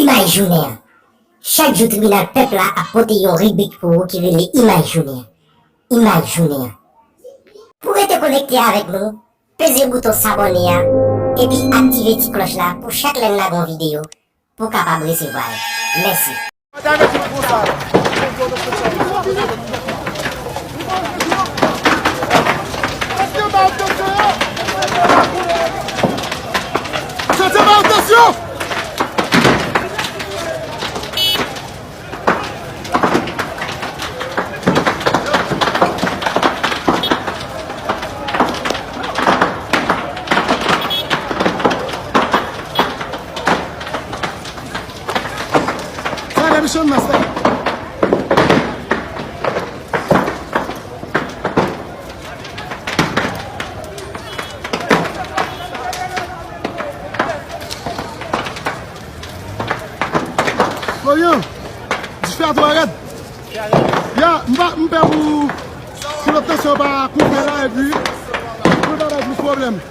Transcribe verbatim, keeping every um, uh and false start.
Imaj jounen an. Chak jou tribinal pèp la ap pote yon ribrik pou ou ki rele Imaj jounen an. Imaj jounen an. Pou rete konekte avèk nou, peze bouton sabòne a epi aktive ti klòch la pou chak lè n lage yon videyo pou w kapab resevwa l. Mèsi. Sa depi chanm nan, sa. Florian, dife a twò rèd. Ya, m pa, m pè pou, pou lòt tansyon pa koupe la, epi pou l pa bay plis pwoblèm.